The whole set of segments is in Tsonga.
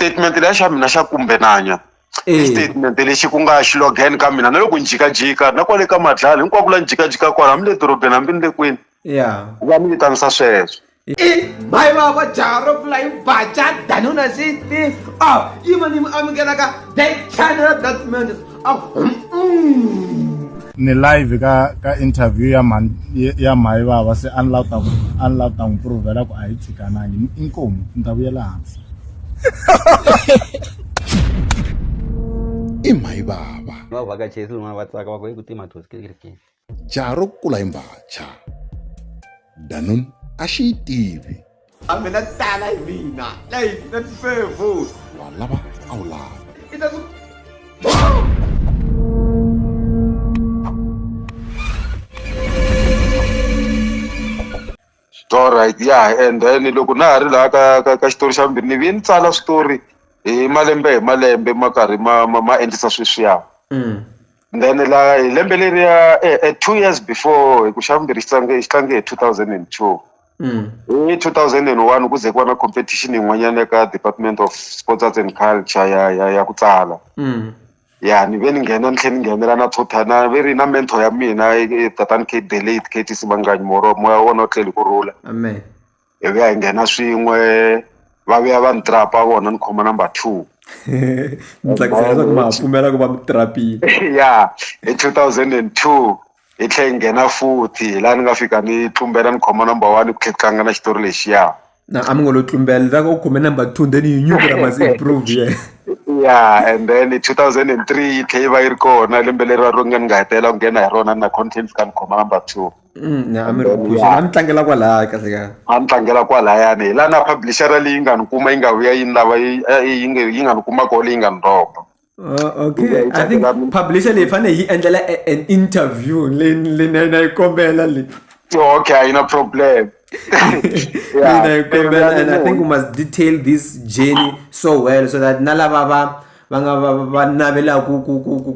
Statement leya xa mina xa kumbenanya i statement lexi ku nga xilogan ka mina na loko ni jikajika na kwale ka madlala hinkwako la ni jikajika kona hambi le dorobeni hambi ni le kwini va ni vitanisa sweswo. I mhayi vava jaha ro pfula hi baca danuna xiti a yima ni mi amukelaka the channel that man a Ni live ka ka interview ya mhani ya mhayi vava se a ni lava ku ta ku a ni lava ku ta n'wi provhela ku a hi tshikanangi inkomu ni ta vuyela hansi. I mhayivava. Va vhakacheri van'wana va tsaka va ku ku tima thosi kerekeni. Jaha ro kula hi mbhacha. Danun a xi yi tivi. A mina tala hi mina leyi na tifevu. Wa lava a wu lavi. I ta ku Alright ya and then loko na ha ri laha ka ka ka xitori xa vumbirhi ni vuye ni tsala switori hi malembe hi malembe ma karhi ma ma ma endlisa sweswiya then la hi lembe leriya 2 years before hi ku xa vumbirhi xi tlange xi tlange hi 2002. Hi 2001 ku ze ku va na competition yin'wanyana eka Department of Sports, Arts and Culture ya ku tsala. Ya, ni ve ni nghena ni tlhela ni nghenela na total na ve ri na mentor ya mina tatani K the late KT Simanganyi Moro moya wa vona wu tlheli kurhula. Amen. Hi vuya hi nghena swin'we va vuya va ni trapa vona ni khoma number 2. Ni tsakisa leswaku ma ha pfumela ku va mi trapile. Ya, hi 2002 hi tlhela hi nghena futhi hi laha ni nga fika ni tlumbela ni khoma number 1 ku tlhela ku tlanga na xitori lexiya. Na a mi ngo lo tlumbela la u khome number 2 then you knew that I must improve here. Yeah, and then 2003 yi tlhela yi va yi ri kona lembe leri ro nga ni nga hetelela ku nghena hi rona na content fika ni khoma number 2. Na a mi ri ku phuxeni a mi tlangela kwalaya kahle kahle. A ni tlangela kwalayani hi laha na publisher leyi nga ni kuma yi nga vuya yi ni lava yi nga ni kuma kona leyi nga ni rhoba. Oh, okay. I think publisher leyi fanele yi endlela an interview leyi leyi na yi kombela leyi. Okay, a yi na problem. Yeah. Na yi kombela and I think we must detail this journey so well so that na lava va va nga va va navelaka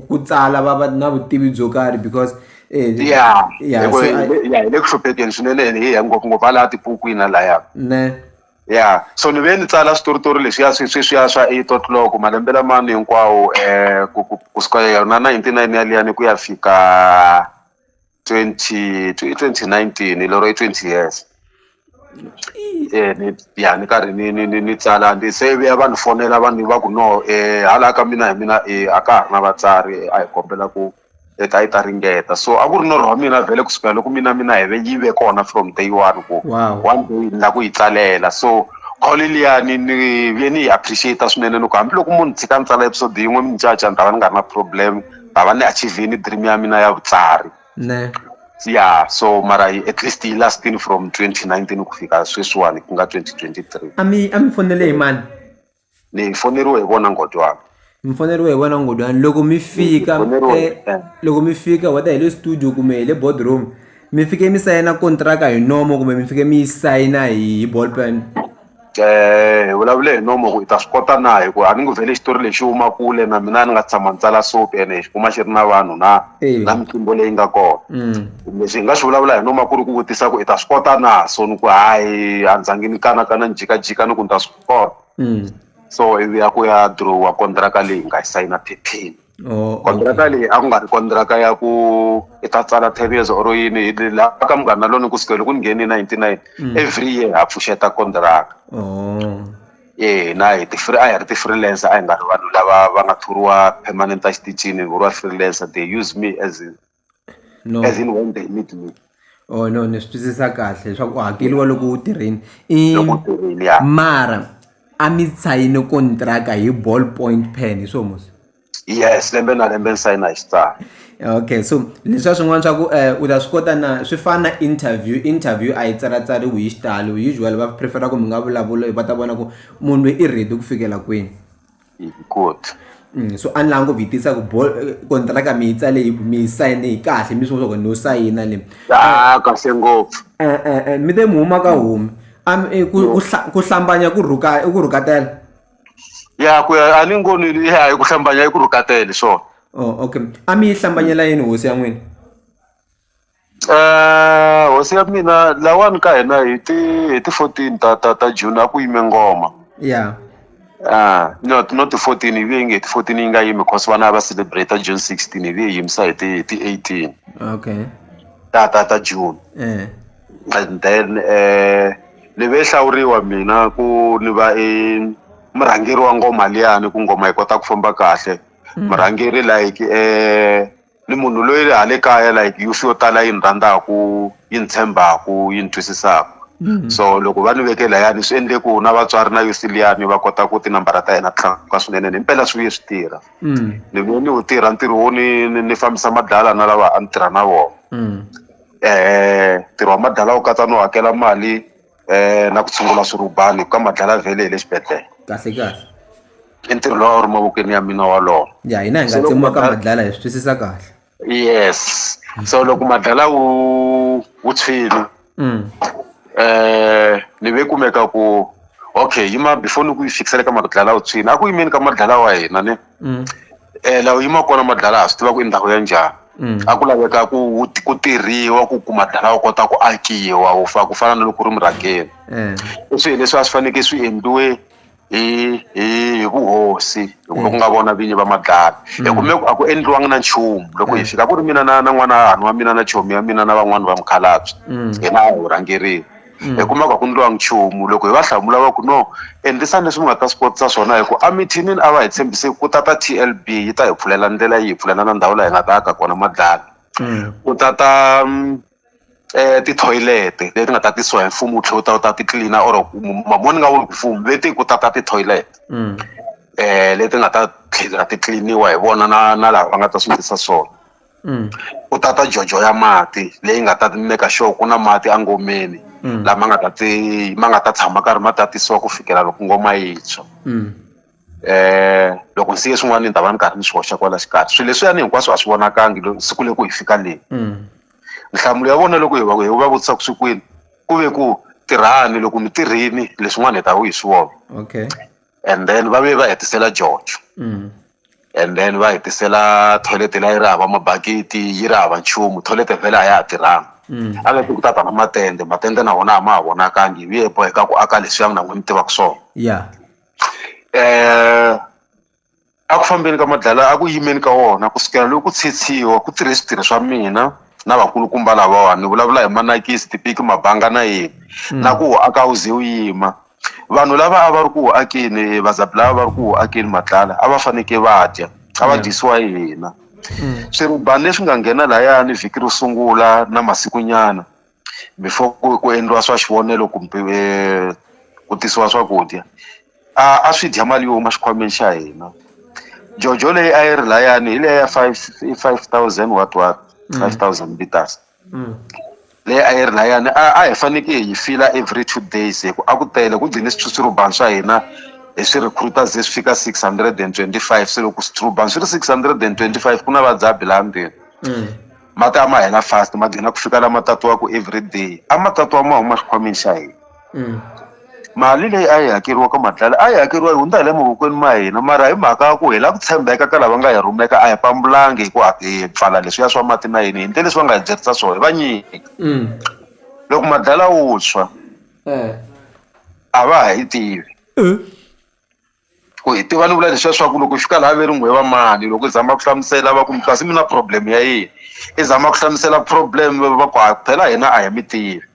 ku tsala va va na vutivi byo karhi because Yeah. Yeah, so yeah, hi le ku hluphekeni swinene hi ya ngopfungopfu hala tibukwini laya. Ne. Ya, so ni ve ni tsala switoritori leswiya sweswiya swa 8 o'clock malembe lamani hinkwawo ku ku kusuka yona 99 yaliyani ku ya fika 20 2019 lero i 20 years. Ni ya ni karhi ni tsala ndi se vuya va ni fonela va ni va ku no hala ka mina hi mina a ka ha ri na vatsari a hi kombela ku i ta i ta ringeta so a ku ri norho wa mina vhele kusukela loko mina hi ve yi ve kona from day one ku one day ni la ku yi tsalela so call liyani ni ve ni yi appreciate swinene ni ku hambiloko munhu tshika ni tsala episode yin'we mi caca ni ta va ni nga ri na problem ta va ni achieve-ini dream ya mina ya vutsari. Ne. Ya, so mara at least yi lastini from 2019 ku fika sweswiwani ku nga 2023. A mi fonele hi mani? Ni foneriwe hi vona Ngodwana. Mi foneriwe hi vona Ngodwana loko mi fika loko mi fika whether hi le studio kumbe hi le boardroom mi fike mi sayina kontraka hi nomo kumbe mi fike mi yi sayina hi ball pen? Hi vulavule hi nomo ku i ta swi kota na hi ku a ni ngo vhele xitori lexi huma kule na mina a ni nga tshama ni tsala soap ene xi kuma xi ri na vanhu na na mitlimbo leyi nga kona. Leswi hi nga swi vulavula hi nomo a ku ri ku vutisa ku i ta swi kota na so ni ku hayi a ni zangi ni kanakana ni jikajika ni ku ni ta swi kota. So ivi ya ku ya dirowa kontraka leyi hi nga yi sayina phepheni. Oh, kontraka leyi a ku nga ri kontraka ya ku i ta tsala 10 years or yini laha ka Munghana Lone kusukela loko ni nghene 99 every year ha pfuxeta kontraka. Eh, na hi ti free a hi ri ti-freelancer a hi nga ri vanhu lava va nga thoriwa permanent a xitichini hi vuriwa freelancer they use me as in, No. as in when they need me. Oh no, ni swi twisisa kahle leswaku u hakeriwa loko u tirhini. I Loko u tirhile ya. Mara a mi sayini kontraka hi ball point pen hi swo mos? Yes, lembe na lembe ni sayina hi xitsalo. Okay, so leswiya swin'wana swa ku u ta swi kota na swi fana na interview, interview a yi tsalatsariwi hi xitalo usually va prefer ku mi nga vulavuli va ta vona ku munhu loyi i ready ku fikela kwini. Good. So a ni lava ngopfu yi tisa ku kontraka mi yi tsale mi yi sayine hi kahle mi swi vona ku no sayina le. Ah, kahle ngopfu. Mi te mi huma ka homi a mi ku ku hlambanya ku rhuka i ku rhukatela. Ya ku ya a ni ngo ni ya hi ku hlambanya i ku rhukatela swona. Oh okay, a mi yi hlambanyela yini hosi ya n'wina? Hosi ya mina lawani ka hina hi ti 14 ta June a ku yime ngoma. Ya. Ah, not ti 14, hi vuye nge ti 14 yi nga yimi cause vana va celebrate June 16, hi vuye yimisa hi ti 18. Okay. Ta June. And then ni ve hlawuriwa mina ku ni va e murhangeri wa ngoma liyani, ku ngoma yi kota ku famba kahle. Murhangeri like ni munhu loyi hale kaya, like youth yo tala yi ni rhandzaku, yi ni tshembaku, yi ni twisisaku. So loko va ni veke layani, swi endle ku na vatswari na youth liyani va kota ku tinambara ta hina tlakuka swinene. Ni mpela swi vuye swi tirha. Ni vuye ni wu tirha ntirho wo ni fambisa madlala na lava a ni tirha na vona. Ntirho wa madlala wu katsa no hakela mali na ku tshungula swirhubani ka madlala vhele hi le xibedhlele. Kahle kahle. I ntirho lowu a wu ri mavokweni ya mina walowo. Ya, hina hi nga tsemiwa ka madlala, hi swi twisisa kahle. Yes. So loko madlala wu tshwile, ni ve kumeka ku okay, yima before ni ku yi fikisela ka madlala wu tshwile, a ku yimeni ka madlala wa hina ne. Laha u yima kona madlala ha swi tiva ku i ndhawu ya njhani. A ku laveka ku tirhiwa ku madlala wu kota ku akiwa wu fa ku fana na loko ku ri murhangeni. I swilo leswi a swi fanekele swi endliwe hi vuhosi, hi ku nga vona vinyi va madlala. Hi kume ku a ku endliwanga na nchumu loko hi fika, ku ri mina na n'wana hahani wa mina na chomi ya mina na van'wani va mukhalabye, hina a hi rhangeriwa. Hi kuma ku a ku endliwanga nchumu. Loko hi va hlamula va ku no, endlisani leswi mi nga ta swi kotisa swona, hi ku a mithinini a va hi tshembise ku ta ta TLB yi ta hi pfulela ndlela, yi hi pfulela na ndhawu laha hi nga ta aka kona madlala. Ku ta ta ti-toilet leti nga ta tisiwa hi mfumo, wu tlhela wu ta wu ta ti clean-a, or mo ni nga vuli ku mfumo leti ku ta ta ti-toilet leti nga ta tlhela ti clean-iwa hi vona na lava va nga ta swi endlisa swona. Ku ta ta jojo ya mati leyi nga ta make sure ku na mati engomeni lama nga ta ti ma nga ta tshama karhi ma tatisiwa ku fikela loko ngoma yi tshwa. Loko ni siye swin'wana ni ta va ni karhi ni swi hoxa kwala xikarhi. Swilo leswiyani hinkwaswo a swi vonakangi siku leri ku hi fika le. Nhlamulo ya vona loko hi va vutisa ku swi kwini, ku ve ku tirhani, loko mi tirhini leswin'wana hi ta vuyi swi vona. Okay. And then va vuye va hetisela jojo. And then va hetisela toilet leyi yi ri hava mabakiti, yi ri hava nchumu, toilet vhele a ya ha tirhanga. A va ku ta ta na matende, matende na wona a ma ha vonakangi, hi vuye hi boheka ku aka leswiya na n'wina mi tivaka swona. A ku fambeni ka madlala, a ku yimeni ka wona kusukela loko ku tshetshiwa, ku tirhe switirho swa mina na vakulukumba lavawani, ni vulavula hi manakisi, tipiki, mabanga na yini, na ku aka wu ze wu yima. Vanhu lava a va ri ku akeni, vazabi lava va ri ku akeni madlala, a va fanekele va dya, a va dyisiwa hi hina. Swirhubani leswi nga nghena lahayani vhiki ro sungula na masikunyana before ku endliwa swa xivonelo kumbe ku tisiwa swakudya, a swi dya mali yo huma xikhwameni xa hina. Jojo leyi a yi ri lahayani hi leya ya 5,000 what what, 5,000 liters. Leyi a yi ri lahayani a hi fanekele hi fila every 2 days, hi ku a ku tele, ku gcine swirhubani swa hina hi swi recruiter ze swi fika 625. Se loko swirhubani swi ri 625, ku na vadzabi laha ndzeni. Mati a ma hela fast, ma gcina ku fika lama tatiwaka every day, a ma tatiwa ma huma xikhwameni xa hina. Mali leyi a yi hakeriwa ka madlala, a yi hakeriwa yi hundza hi le mavokweni ma hina, mara hi mhaka ya ku hi lava ku tshembeka ka lava nga hi rhumeka, a hi pambulangi hi ku hi pfala leswiya swa mati na yini, hi ndle leswi va nga hi byerisa swona, hi va nyika. Loko madlala wu tshwa, a va ha yi tivi. Ku hi tiva ni vula leswiya swa ku loko hi fika laha ve ri n'we va mani, loko i zama ku hlamusela va ku kasi mi na problem ya yini, i zama ku hlamusela problem va ku phela hina a hi mi tivi.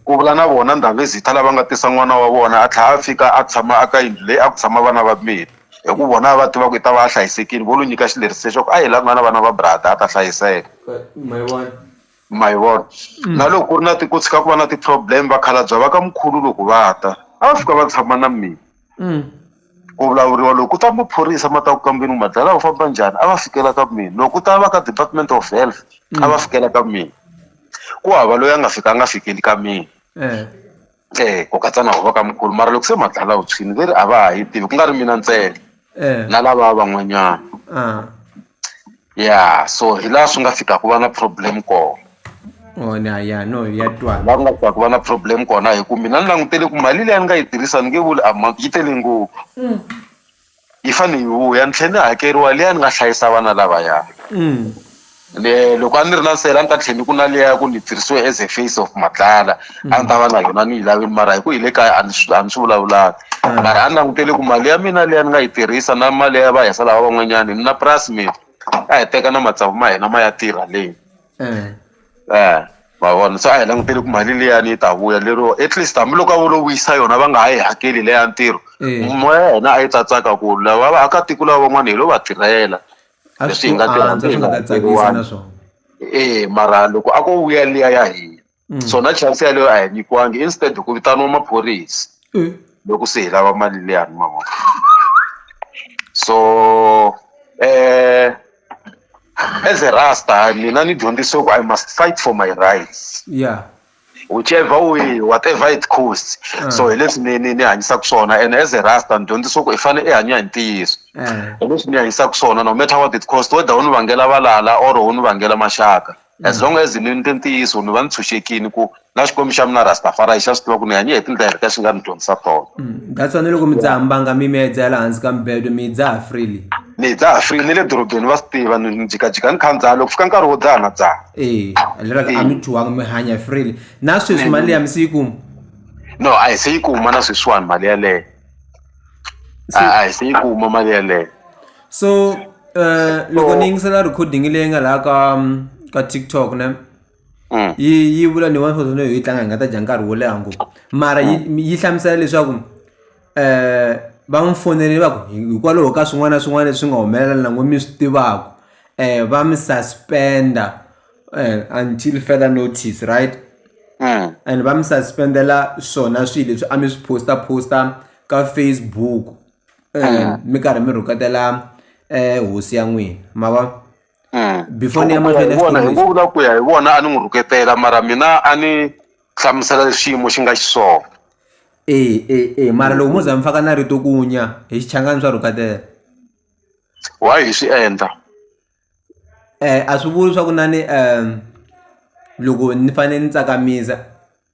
Ku vula na vona Ndhavezitha lava nga tisa n'wana wa vona a tlhela a fika a tshama aka yindlu leyi a ku tshama vana va mina, hi ku vona va tiva ku i ta va a hlayisekile, vo lo nyika xileriso xa ku a hi la ku nga na vana va brother a ta hlayiseka. Ma yi vona. Na loko ku ri na ku tshika ku va na ti-problem, vakhalabya va ka mkhulu loko va ta, a va fika va tshama na mina. Ku vulavuriwa loko ku ta maphorisa ma ta ku kambeni ku madlala wu famba njhani, a va fikela ka mina. Loko ku ta va ka Department of Health, a va fikela ka mina. Ku hava loyi a nga fika a nga fikeli ka mina. Ku katsa na vona ka mkhulu. Mara loko se madlala wu tshwini, ve ri a va ha yi tivi, ku nga ri mina ntsena. Na lava van'wanyana. Ya, so hi laha swi nga fika ku va na problem kona. Oh, na, ya, no, ya twala. Laha ku nga fika ku va na problem kona, hi ku mina ni langutele ku mali leyi ni nga yi tirhisa, ni nge vuli amount, yi tele ngopfu. Yi fanele yi vuya, ni tlhela ni hakeriwa liya ni nga hlayisa vana lavaya. Le loko a ni ri na nsele a ni ta tlhela ni ku na liya ya ku ni tirhisiwe as a face of Madlala a ni ta va na yona ni yi lavini mara hi ku hi le kaya a ni swi a ni swi vulavulanga mara a ni langutele ku mali ya mina liya ni nga yi tirhisa na mali ya va hesa lava van'wanyani ni na purasi mina a hi teka na matsavu ma hina ma ya tirha le ma vona se a hi langutele ku mali liyani yi ta vuya lero at least hambiloko a vo lo vuyisa yona va nga ha yi hakeli leya ntirho moya ya hina a yi ta tsaka ku lava vaakatiko lava van'wana hi lo va tirhela A swi leswi hi nga tirha antswa swi nga ta tsakisa na swona. E mara loko a ko vuya liya ya hina so na chance yaleyo a hi nyikiwangi instead ku vitaniwa maphorisa loko se hi lava mali liyani ma vona so as a rasta mina ni dyondzisiwe ku I must fight for my rights yeah whichever way whatever it costs so hi leswi ni ni ni hanyisaka swona and as a rasta ni dyondzisiwe ku i fanele i hanya hi ntiyiso hi leswi ni hanyisaka swona no matter what it costs whether u ni vangela valala or u ni vangela maxaka as long as ni endle ntiyiso ni va ni tshunxekile ku na Xikwembu xa mina Rastafari xa swi tiva ku ni hanye hi tindlela letiya xi nga ni dyondzisa tona. That's why na loko mi dzaha mbanga mi mi ya yi dzahela hansi ka mibedo mi yi dzaha freely. Ni yi dzaha freely ni le dorobeni va swi tiva ni ni jikajika ni kha ni dzaha loko fika nkarhi wo dzaha na dzaha. E leraka a mi chuhangi mi hanya freely na sweswi mali liya mi se yi kuma? No a hi se yi kuma na sweswiwani mali yaleyo a hi se yi kuma mali yaleyo. So loko ni yingisela recording leyi nga laha ka TikTok ne yi yi vula ni one thousand yi tlanga hi nga ta dya nkarhi wo leha ngopfu mara yi yi hlamusela leswaku va n'wi fonerile va ku hikwalaho ka swin'wana na swin'wana leswi nga humelela na n'we mi swi tivaka va mi suspend-a until further notice right and va mi suspend-ela swona swilo leswi a mi swi post-a post-a ka Facebook mi karhi mi rhuketela hosi ya n'wina ma vona. Before ni ya mahlweni na vona hi ku vula ku ya hi vona a ni n'wi rhuketela mara mina a ni hlamusela leswi xiyimo xi nga xiswona. E e e mara loko mo za mi faka na rito ku nya hi Xichangani swa rhuketela. Why hi swi endla? A swi vuli swa ku na ni loko ni fanele ni tsakamisa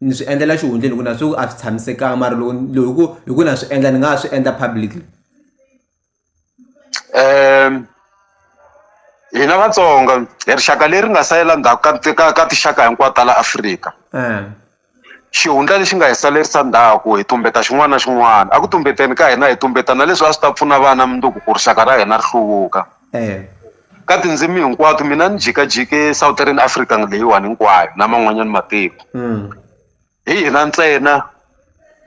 ni swi endlela xihundleni hi ku na swo a swi tshamisekanga mara loko loko hi ku hi ku na swi endla ni nga ha swi endla publicly. Hina Vatsonga hi rixaka leri nga salela ndzhaku ka tinxaka hinkwato ta la Afrika. Xihundla lexi nga hi salerisa ndzhaku hi tumbeta xin'wana na xin'wana. A ku tumbeteni ka hina hi tumbeta na leswi a swi ta pfuna vana mundzuku ku rixaka ra hina ri hluvuka. Ka tindzimi hinkwato mina ni jikajike Southern Africa leyiwani hinkwayo na man'wanyana matiko. Hi hina ntsena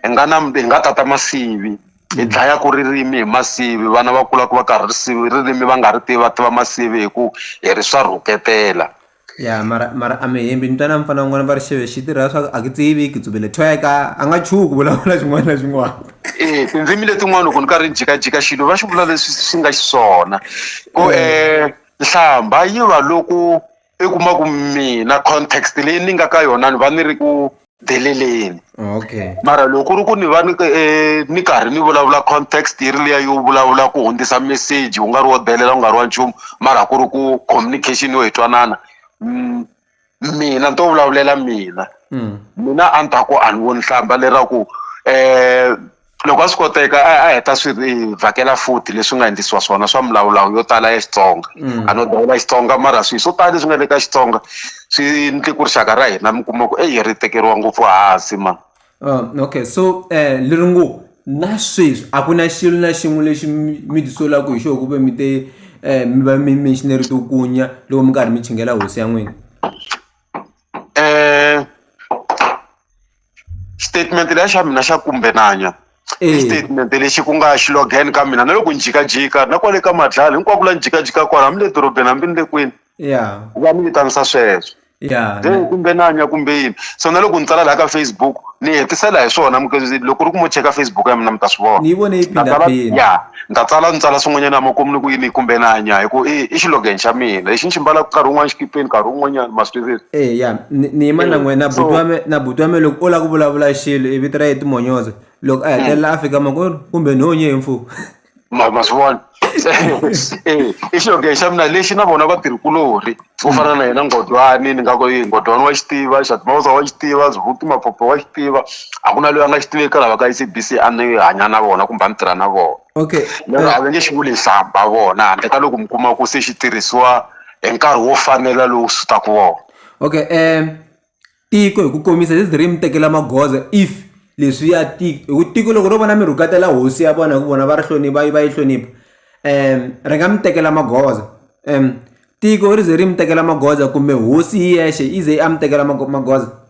hi nga na hi nga tata masivi hi dlayaku ririmi hi masivi vana va kulaka va karhi risivi ririmi va nga ri tivi va tiva masivi hi ku hi ri swa rhuketela. Ya mara mara a mi hembi ni twa na mufana wun'wana va ri xeve xi tirha swa a ki tsivi ki tsuvele thweka a nga chuhi ku vulavula xin'wana na xin'wana. E tindzimi letin'wana loko ni karhi ni jikajika xilo va xi vula leswi swi nga xiswona ku nhlambha yi va loko i kuma ku mina context leyi ni nga ka yona ni va ni ri ku deleleni okay mara loko ku ri ku ni va ni ni karhi ni vulavula context yi ri liya yo vulavula ku hundzisa message wu nga ri wo delela wu nga ri wa nchumu mara ku ri ku communication yo hi twanana mina ni to vulavulela mina mina a ni ta ku a ni voni nhlamba leraku loko a swi koteka a heta swi ri vhakela futhi leswi nga endlisiwa swona swa milawu yo tala ya Xitsonga a no dawula Xitsonga mara swilo swo tala leswi nga le ka Xitsonga swi endle ku rixaka ra hina mi kuma ku eyi ri tekeriwa ngopfu hansi mani. Okay so leri ngo na sweswi a ku na xilo na xin'we lexi mi ti solaka hi xona kumbe mi te mi va mi mention rito ku nya loko mi karhi mi chingela hosi ya n'wina. Xitetimende lexa xa mina xa kumbenanya i xitetimende lexi ku nga xilogan ka mina na loko ni jikajika na kwale ka Madlala hinkwako la ni jikajika kona hambi le dorobeni hambi ni le kwini va ni vitanisa sweswo kumbe nanya kumbe yini so na loko ni tsala laha ka Facebook ni hetisela hi swona loko ri ku mo cheka Facebook ya mina mi ta swi vona ni yi vone yi phindaphinda ya ni ta tsala ni tsala swin'wanyana emakumu ni ku yini kumbe nanya hi ku i i xilogan xa mina lexi ni xi mbalaka nkarhi wun'wana xikipeni nkarhi wun'wanyana ma swi twisisa e ya ni yima na n'wina na buti wa me na buti wa me loko o lava ku vulavula xilo i vito ra yena Timonyoza loko a hetelela a fika ma ku kumbe no nye hi mfumo ma swi vona i xilogan xa mina lexi na vona vatirhikulorhi vo fana na yena Ngodwani ni nga ku i Ngodwani wa xi tiva Xatimavasa wa xi tiva Zvuti Maphophe wa xi tiva a ku na loyi a nga xi tiveki ka lava ka S_A_B_C a ni hanya na vona kumbe a ni tirha na vona okay lero a va nge xi vuli nhlamba vona handle ka loko mi kuma ku se xi tirhisiwa. hi nkarhi wo fanela lowu sutaka wona. Okay um tiko hi ku komisa this dream tekela magoza if leswiya tiko hi ku tiko loko ro vona mi rhukatela hosi ya vona hi ku vona va ri hlonipha va yi hlonipha um ri nga mi tekela magoza um tiko ri ze ri mi tekela magoza kumbe hosi hi yexe yi ze yi a mi tekela magoza.